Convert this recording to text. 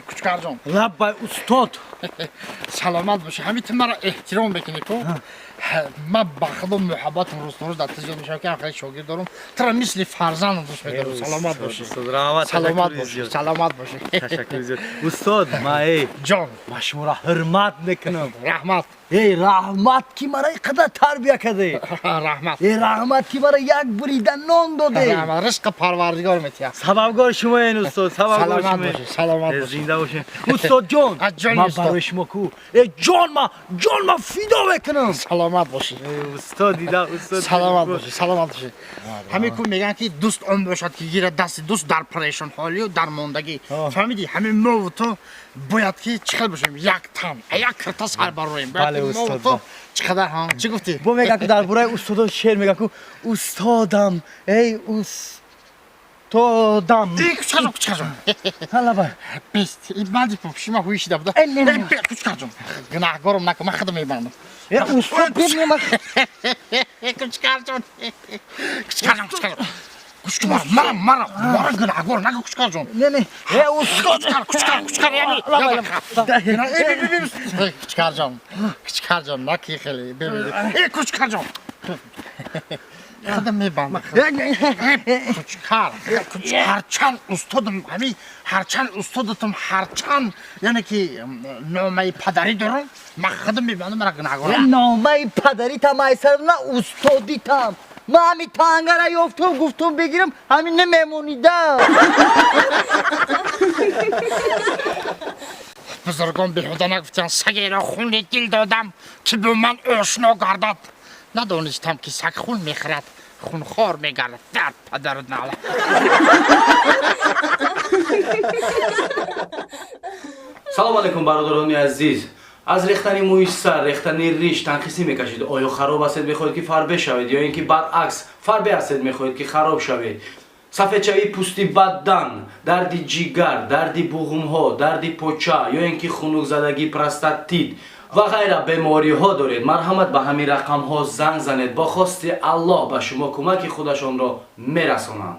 Кучкарҷон. Лаббай, устод. Саломат бошӣ. Ҳамин ту маро эҳтиром мекунӣ ку. Ман ба худо муҳаббатам рӯз то рӯз дар ту зиёд мешавад, ки хеле шогирд дорам, туро мисли фарзандам дӯст медорам. Саломат бошӣ. Раҳмат. Саломат бошӣ, саломат бошӣ. Ташаккур зиёд, устод. Ма эй. Ҷон. Ма шуморо ҳурмат мекунам. Раҳмат. Эй, раҳмат, ки мара ин қадар тарбия кардед. Раҳмат. Эй, раҳмат, ки мара як бурида нон додед. Раҳмат, ризқи Парвардигор метиҳад. Сабабгори шумоен, устод, сабабгори. Саломат бошӣ, саломат бошӣ. Зинда бошед, устодҷон. Ҷон. Ман барои шумо ку, э, ҷон, ма ҷон, ма фидо мекунам. Саломат бошӣ. Устод, дида, устод. Саломат бошӣ, саломат бошӣ. Ҳамин ку мегӯянд, ки дӯст он бошад, ки гирад дасти дӯст дар парешонҳолию дар мондагӣ. Фаҳмидӣ? Ҳамин мову ту бояд ки чӣ хел бошем, як тан, як кирта сар бароем. Бале, устод. Чӣ қадар чӣ гуфтӣ? Бо мегӯянд ку, дар бораи устодон шеър мегӯянд ку: устодам, эй устодам. Кучкарҷон, кучкарҷон. Лабай. Бест банди пӯшима ҳуишида буда. Кучкарҷон, гунаҳгорам накун, ман худам мебандам. Э, устод. Кучкарҷон, кучкарҷон, кучкарҷон, кучкар, мара, мара, мара, гунаҳгор накун, кучкарҷон. Не, не, э, устод. Кучкар, кучкар, кучкар, яъне кучкарҷон, кучкарҷон, наки хеле. Э, кучкарҷон, худам мебандам. Кучкар, ҳарчанд устодам, ҳамин ҳарчанд устодатам, ҳарчанд, яъне ки номаи падарӣ дорам, ман худам мебандам, мара гунаҳгор. Номаи падаритам айсар на устодитам. Ман ҳамин тангара ёфтум, гуфтум бигирам, ҳамин намемонида. Бузургон беҳуда нагуфтанд: сагеро хуни дил додам, ки бо ман ошно гардад, надонистам, ки саг хун мехӯрад, хунхор мегардад. Дар падару нала. Салом алейкум, бародарони азиз. Аз рехтани мӯи сар, рехтани риш танқисӣ мекашед? Оё хароб ҳастед, мехоҳед, ки фарбе шавед, ё ин ки баръакс, фарбе ҳастед, мехоҳед, ки хароб шавед? Сафедшавии пӯсти бадан, дарди ҷигар, дарди буғумҳо, дарди поча ё ин ки хунукзадагӣ, простатит ва ғайра бемориҳо доред, марҳамат, ба ҳамин рақамҳо занг занед. Бо хости Аллоҳ ба шумо кӯмаки худашонро мерасонанд.